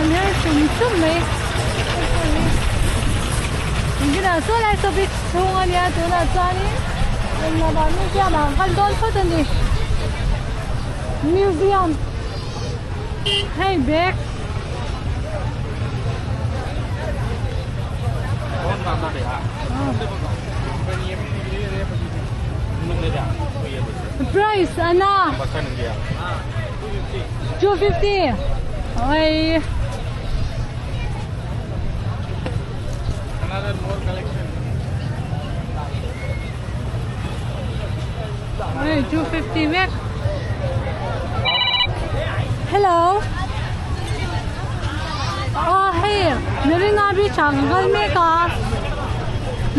an her chum chum mai hei pawh hi engtinah saw lai saw beach chhung a nia tunah chuanin englamah museum ah an kal dawn phawt a ni museum hei bag. Price ana 250 oi Another more collection. Oi 250 vek Hello Aw hei Marina beach ah ka kal mek a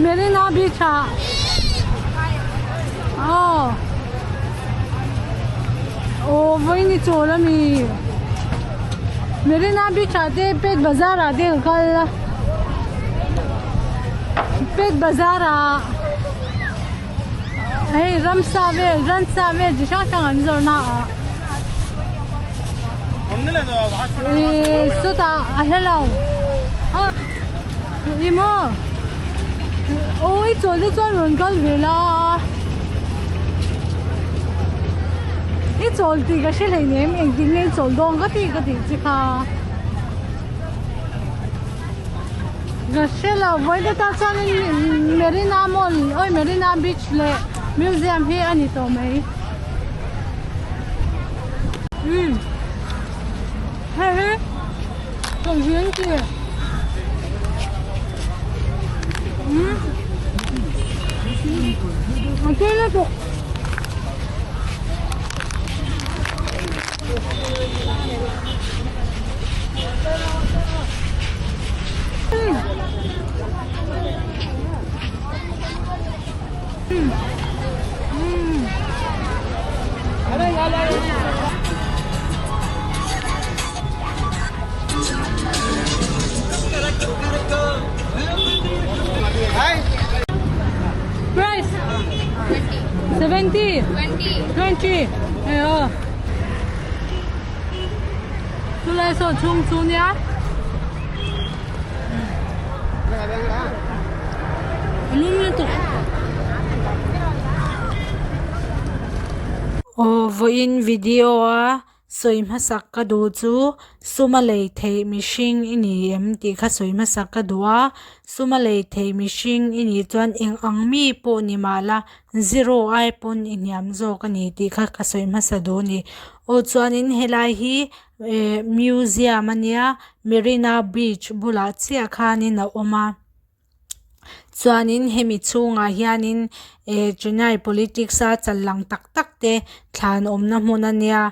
Marina beach ah aw aw vawiin i chawl ami Marina beach ah te pet bazar ah te ka kal a pet bazar ah hei ramsa vel ransa vel chi hrang hrang an zawrhna ah ihh sawtah a hla lo ih maw aw i chawl te chuan rawn kal ve la i chawl tih ka hre hleinem engtin nge i chawl dawn ka tih ka tih che kha. Ka hre lo vawiin te tan chuan Marina mall awi Marina beach leh museum hi a ni tawh mai umm hei hi chawlhnih an ti umm a tui lutuk. Price 70 20 hei aw Chulai saw chhung chu nia. A lum lutuk. Aw vawiin video a sawi hmasak ka duh chu suma lei theih mihring i ni em tih kha sawi hmasak ka duh a suma lei theih mihring i nih chuan eng ang mi pawh ni mah la zero ai pawn i hniam zawk a ni tih kha ka sawi hmasa duh a ni aw chuanin helai hi eh museum a nia marina beach bulah chiah khanin a awm a chuanin hemi chhungah hianin eh chennai politics a chal lang tak tak te thlan awmna hmun a nia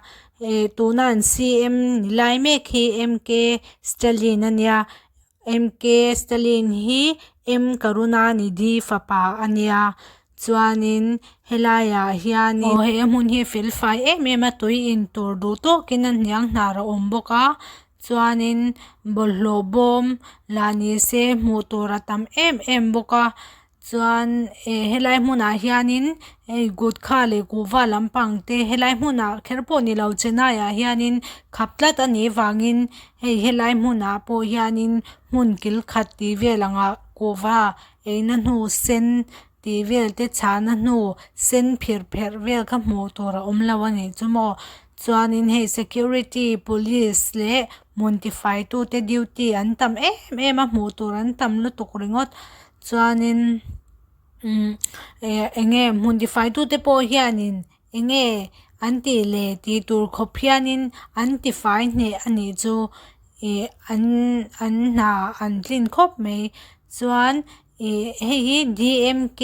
eh tuna an c m ni lai mek hi m k stalin a nia. M K Stalin hi M Karunanidhi fapa a nia chuanin helaiah hianin aw hei a hmun hi fel fai em em a tui in tur duh tawkin a hniang hnar a awm bawk a chuanin bawlhhlawh bawm lah ni se hmuh tur a tam em em bawk a. Chuan eh helai hmunah hianin hei gutkha leh kuhva lampang te helai hmunah kher pawh ni lo chennai ah hianin khap tlat a nih vangin hei helai hmunah pawh hianin hmun kil khat tih vel angah kuhva eina hnu sen tih vel te chhahna hnu sen phir pherh vel kha hmuh tur a awm lo a nih chu maw chuanin hei security police leh hmun tifai tute duty an tam em em a hmuh tur an tam lutuk ringawt. Chuanin umm eh eng nge hmun tifai tute pawh hianin eng nge an tih leh tih tur khawp hianin an tifai hneh a nih chu ih an an hna an tlin khawp mai chuan ih hei hi d m k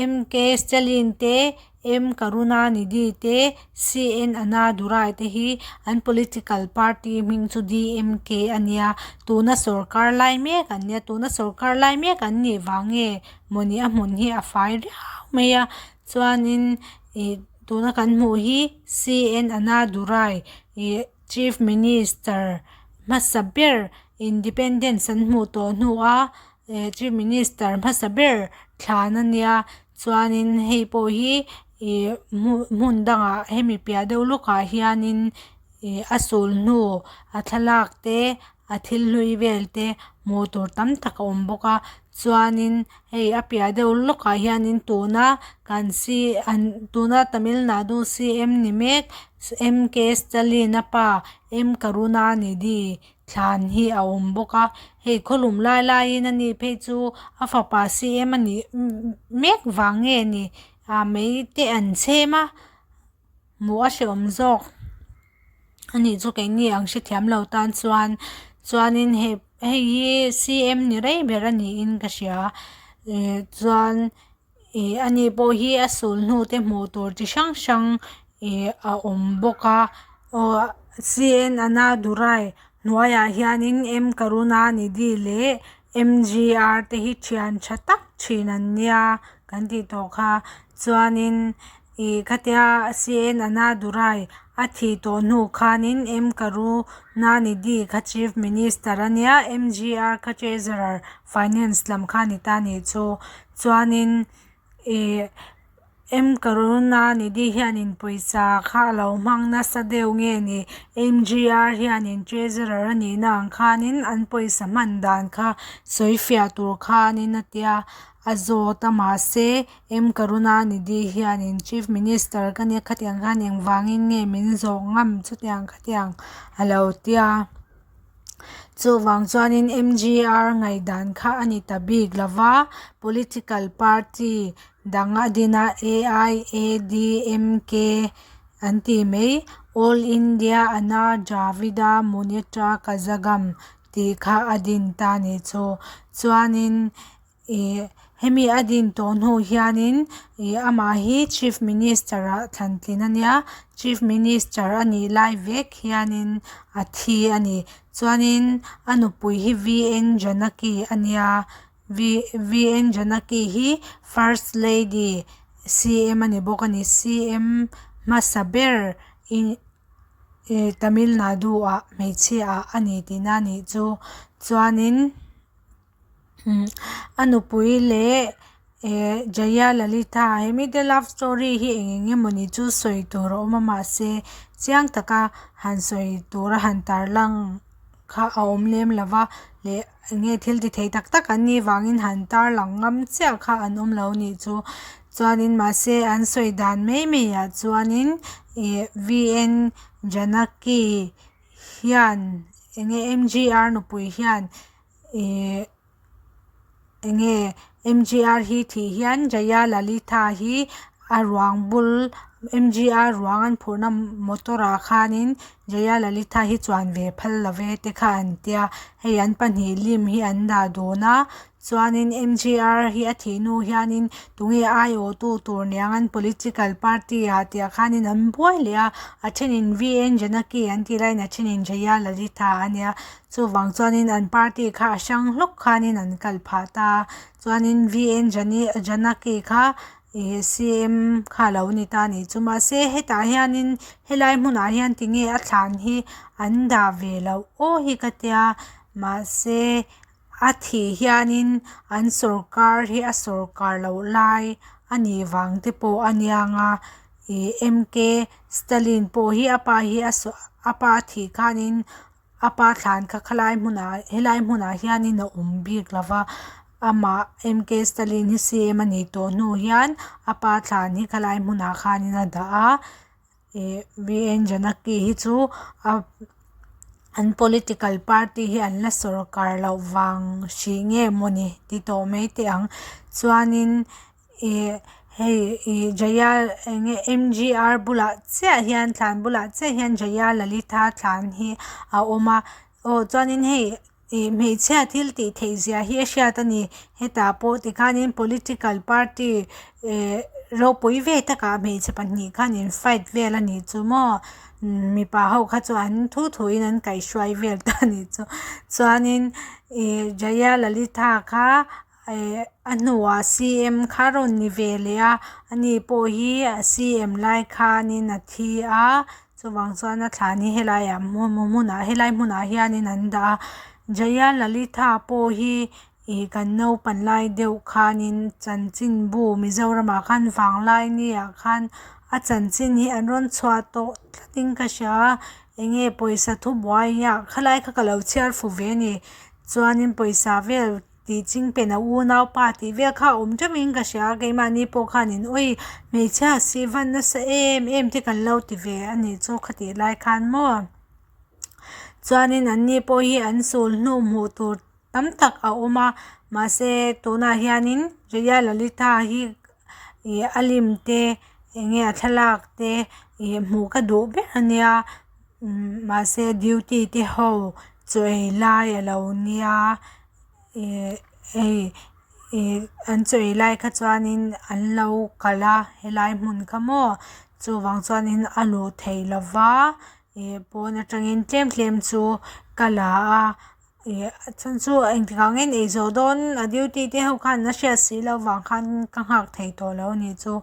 m k stalin te M Karunanidhi te C N Annadurai te hi an political party hming chu D M K a nia tuna sawrkar lai mek an nia tuna sawrkar lai mek an nih vang nge mawni a hmun hi a fai riau mai a chuanin ih tuna kan hmuh hi C N Annadurai ih chief minister hmasa ber independence an hmuh tawh hnu a eh chief minister hmasa ber thlan a nia chuanin hei pawh hi ih hmun dangah hemi piah deuh lawkah hianin. Ih a sulhnu a thlalak te a thil hlui vel te hmuh tur tam tak a awm bawk a chuanin hei a piah deuh lawkah hianin tuna kan an tuna tamil nadu c m ni mek m k stalin a pa m karunanidhi thlan hi a awm bawk a hei khaw lum lai laiin ani phei chu a fapa c m anih mek vang nge ni ah mei te an chhem a hmuh a hrehawm zawk anih chu keini ang hrethiam lo tan chuan chuanin hei hei hi c m ni rei ber a niin ka hria ih chuan ih ani pawh hi a sulhnu te hmuh tur chi hrang hrang ih a awm bawk a aw c n annadurai hnuaiah hianin m karunanidhi leh m g r te hi thian tha tak thin an nia kan tih tawh kha chuanin ih khatia c n annadurai a thih tawh hnu khanin m karunanidhi kha chief minister ania m g r kha treasurer finance lam kha ani ta anih chu chuanin ih m karunanidhi hianin pawisa kha alo hmang nasa deuh nge ni m g r hianin treasurer anih na ang khanin an pawisa hman dan kha sawi fiah tur khanin a tia a zawt a mahse m karunanidhi hianin chief minister ka nia khatiang khan engvangin nge min zawh ngam chutiang khatiang alo tia. Chuvang chuanin m g r ngaihdan kha a ni ta bik lova political party dang a din a a i a d m k an tih mai all india anna dravida munnetra kazhagam tih kha a din ta a nih chu chuanin ih hemi a din tawh hnu hianin ih amah hi chief minister ah thlan tlin ania chief minister a nih lai vek hianin a thi a ni chuanin a nupui hi v n janaki ania v v n janaki hi first lady c m ani bawk ani c m hmasa ber ih tamil nadu ah hmeichhia ah ani tihna anih chu chuanin. A nupui leh eh Jayalalithaa he mite love story hi eng eng emawni chu sawi tur a awm a mahse chiang taka han sawi tura han tarlang kha a awm lem lo va leh eng nge thil ti thei tak tak an nih vangin han tarlang ngam chiah kha an awm lo anih chu chuanin mahse an sawi dan mai mai ah chuanin ih v n janaki hian eng nge m g r nupui hian. Ihh enge m g r hi thih hian jayalalithaa hi a ruang bul m g r ruang an phurhna motor ah khanin jayalalithaa hi chuan ve phal love te kha an tia hei an pahnih lim hi an dah dun a chuanin m g r hi a thih hnu hianin tunge aiawh tu tur niang an political party ah tih ah khanin an buai leh a a thenin v n janaki an tih laiin a thenin jayalalithaa ania. Chuvang chuanin an party kha a hrang hlawk khanin an kal phah ta a, chuanin V N Jani Janaki kha ih C M kha a lo ni ta a nih chu mahse hetah hianin helai hmunah hian tinge a thlan hi an dah ve loh aw hi ka tia mahse a thih hianin an sawrkar hi a sawrkar loh lai a nih vang te pawh a niang a ih M K Stalin pawh hi a pa hi a saw a pa a thih khanin. A pa thlan kha khalai hmunah helai hmunah hianin a awm bik lo va amah m k stalin hi c m a nih tawh hnu hian a pa thlan hi khalai hmunah khanin a dah a ih v n janaki hi chu a an political party hi an la sawrkar loh vang hrih nge mawni ti tawh mai teh ang chuanin. Ih hei ih jaya eng nge m g r bulah chiah hian thlan bulah chiah hian jayalalithaa thlan hi a awm a aw chuanin hei ih hmeichhia thil tih theih zia hi a hriat a ni hetah pawh tikhanin political party eh ropui ve takah hmeichhe pahnih khan in fight vel a nih chu maw mipa ho kha chu an thu thu in an kaihhruai vel ta a nih chu chuanin ih jayalalithaa kha. Eh a hnuah c m kha rawn ni ve leh a ani pawh hi a c m lai khanin a thi a chuvang chuan a thlan hi helaiah hmunah helai hmunah hianin an dah a jayalalithaa pawh hi ih kan naupan lai deuh khanin chanchinbu mizoramah khan vanglai ni ah khan a chanchin hi an rawn chhuah tawh tlatin ka hria a. Enge pawisa thubuai ah khalai kha ka lo chhiar fu ve a ni chuanin pawisa vel tih chingpen a unaupa tih vel kha a awm teuhin ka hria a keimahni pawh khanin awi hmeichhia si van nasa em em te kan lo ti ve a nih chu khatih lai khan maw chuanin an ni pawh hi an sul hnu hmuh tur tam tak a awm a mahse tunah hianin Jayalalithaa hi ih a lim te eng nge a thlalak te ih hmuh ka duh ber a nia umm mahse duty te ho chaw ei lai a lo nia ih hei ih an chaw ei lai kha chuanin an lo kal a helai hmun kha maw chuvang chuanin a luh theih loh va ih pawn atangin tlem tlem chu ka la a. Ih a chhan chu engtikah nge an ei zawh dawn a duty te ho khan a hriat si loh vang khan ka nghak thei tawh lo a nih chu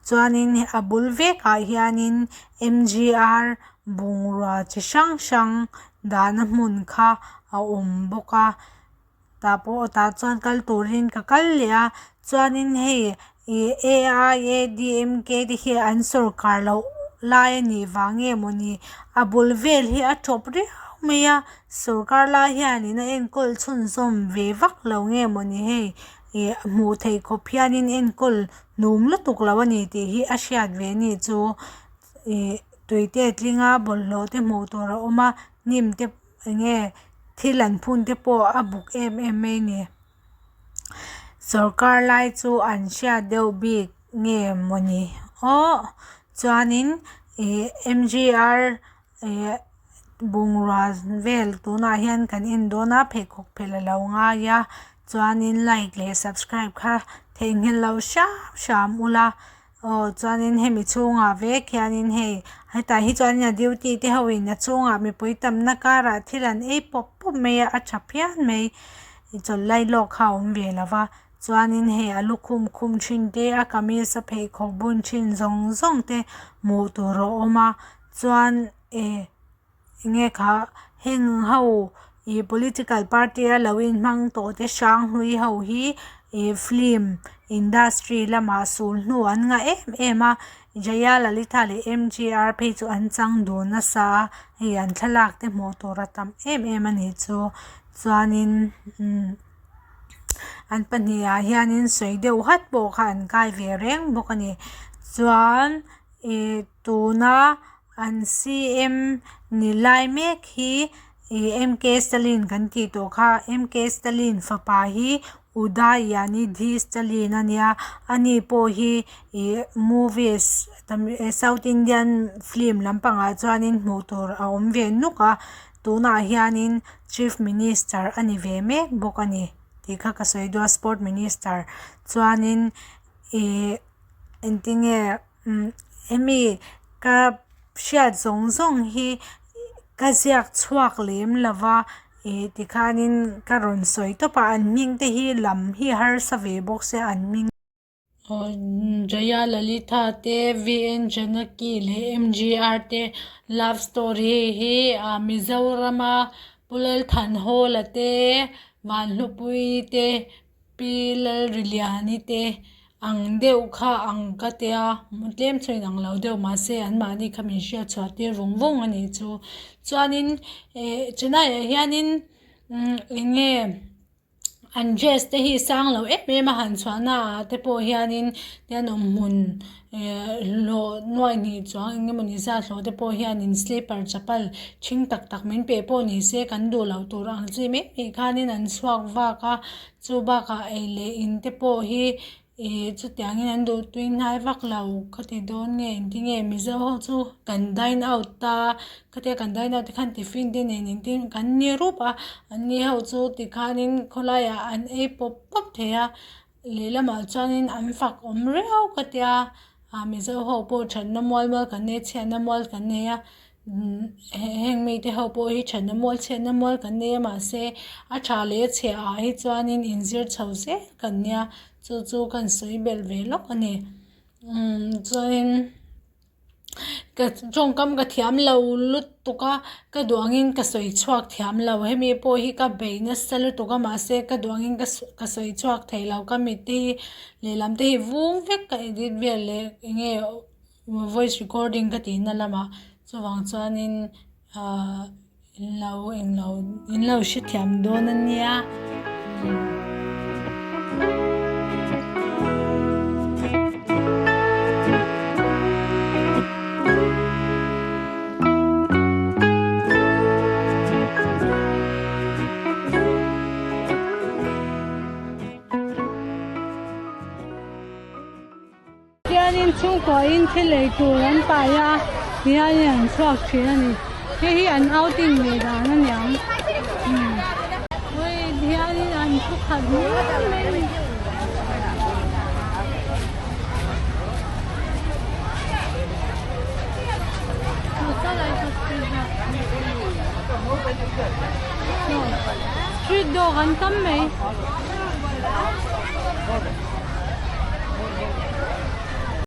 chuanin a bul vekah hianin m g r bungrua chi hrang hrang dahna hmun kha a awm bawk a tah pawh tah chuan kal turin ka kal leh a chuanin hei ih a i a d m k te hi an sawrkar loh lai a nih vang nge mawni a bul vel hi a tawp riau mai a sawrkar lai hianin a enkawl chhunzawm ve vak lo nge mawni hei ih hmuh theih khawp hianin enkawl hnum lutuk lo a ni tih hi a hriat ve a nih chu ih tui te a tling a bawlhhlawh te hmuh tur a awm a hnim te eng nge thil an phun te pawh a buk em em mai a ni. Sawrkar lai chu an hriat deuh bik nge mawni aw chuanin ih m g r ih bungrua vel tunah hian kan en dawn a pheikhawk phelh a lo ngai a chuanin like leh subscribe kha theihnghilh loh hram hram ula. Aw chuanin hemi chhungah vek hianin hei hetah hi chuanin a duty te ho in a chhungah mipui tamna karah thil an ei pawp pawp mai a a tha phian mai chawlh lai lawk kha a awm ve lo va chuanin hei a lukhum khum thin te a kamis a pheikhawk bun thin zawng zawng te hmuh tur a awm a chuan eh. Enge kha heng ho ih political party a lo inhmang tawh te hrang hlui ho hi ih film industry lamah sul hnu an ngah em em a Jayalalitha leh M G R phei chu an chang dun nasa a hei an thlalak te hmuh tur a tam em em a nih chu chuanin umm an pahnihah hianin sawi deuh hat pawh kha an kai ve reng bawk a ni chuan ih tuna. An CM ni lai mek hi ih MK Stalin kan tih tawh kha MK Stalin fapa hi Udayanidhi Stalin a nia ani pawh hi ih movies south Indian film lampangah chuanin hmuh tur a awm ve nuk a tunah hianin chief minister a ni ve mek bawk a ni tih kha ka sawi duh a sport minister chuanin ih engtinge. Umm hemi ka hriat zawng zawng hi ka ziak chhuak lem lo va ih tikhanin ka rawn sawi tawp a an hming te hi lam hi harsa ve bawk se an hming aw Jayalalitha te V N Janaki leh M G R te love story hi ah Mizorama Pu Lalthanhawla te Vanhlupuii te. Pi Lalriliani te ang deuh kha ang ka tia tlem chu inang lo deuh mahse anmahni kha min hriat chhuah tir vawng vawng a nih chu chuanin eh chennai ah hianin umm eng nge an dress te hi sang lo em em a han chhuah na ah te pawh hianin tian awmhmun eh hlawh nuai hnih chuang eng emawni zat hlawh te pawh hianin slipper chapal ṭhing tak tak min pe pawh ni se kan duh loh tur ang chi mai mai khanin an chhuak vak a. Chu bakah ei leh in te pawh hi ih chutiangin an duh tui hnai vak lo ka ti dawn nge engtin nge mizo ho chu kan dine out ta khatia kan dine out te khan tiffin te nen engtin kan ni rup a anni ho chu tikhanin khawlaiah an ei pawp pawp thei a lehlamah chuanin an fak awm riau ka tia ah mizo ho pawh thatna mual mual kan nei a chhiatna mual kan nei a. Heng mite ho pawh hi thatna mual chhiatna mual kan nei a mahse a tha leh a chhia ah hi chuanin inzir chho zel kan nia chu chu kan sawi belh ve lawk a ni chuanin ka tawngkam ka thiam lo lutuk a ka duh angin ka sawi chhuak thiam lo hemi pawh hi ka bei nasa lutuk a mahse ka duh angin ka sawi chhuak thei lo ka mit te hi lehlam te hi vung vek ka edit vel leh eng nge. Voice recording ka tihna lamah chuvang chuanin. Ahh in lo englo in lo hrethiam dawn a nia. Tianin chhungkuain thil ei tur an pai a tihianin an chhuak thin a ni hei hi an outing ve dan a niang umm hei tihianin an thu khat miau mai a ni. Street dog an tam mai.